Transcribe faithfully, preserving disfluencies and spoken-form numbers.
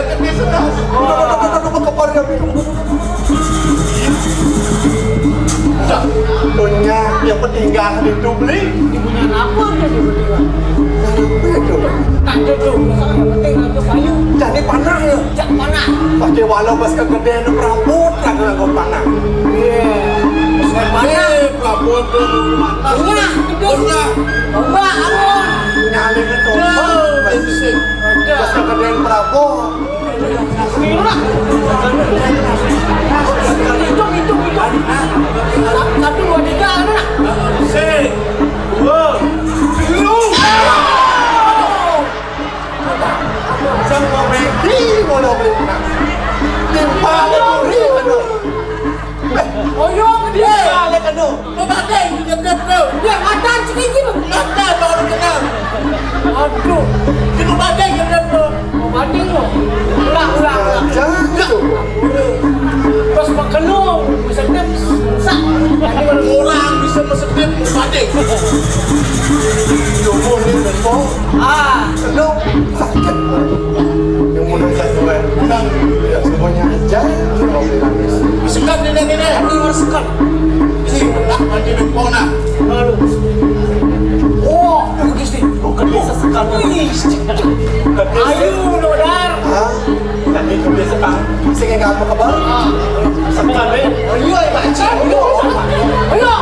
Ini sudah. Udah, udah, udah, udah, udah, kepar dia. Udah. Punya yang penting gak ada itu beli. Ibunya apa dia tiba-tiba? Kenapa itu? Tanya tuh, yang penting aja payu. Jadi panah ya? Jak panah. Pakai walau pas kegedean perabot kan lagu panah. Iya. Pas kegedean perabot tuh. Punya, itu. Punya. Coba, apa? Nyalin itu. Pas kegedean perabot. Hitung, hitung, hitung. Satu, dua, tiga, anu nak. Sing. Dua. Lu. Jangan mau main. Ih, mau lo beli. Timpal, anu. Oh, iya, dia. Timpal, anu. Mau pakai, dia, dia, dia. Dia makan sedikit. Makan, baru kenal. Aduh. Dia mau pakai, dia, dia. Banding lo. Ulang, ulang, ulang. Jangan gitu. Terus makan lo, bisa tem, sak. Tadi kalau orang bisa mesedip, banding. Jomblo nih, besok. Ah, lo sakit. Yang mau dekat gue. Nah, ya, semuanya aja. Sekat ini, ini. Ini harus sekat. Ini, nah, nanti dempong, nah. Lalu. Oh, bagus nih. Bukan bisa sekali. Ayo, Nodar. Hah? Tadi itu biasa, Pak. Sing nggak apa-apa. Sekali. Ayo, ayo, ayo. Ayo.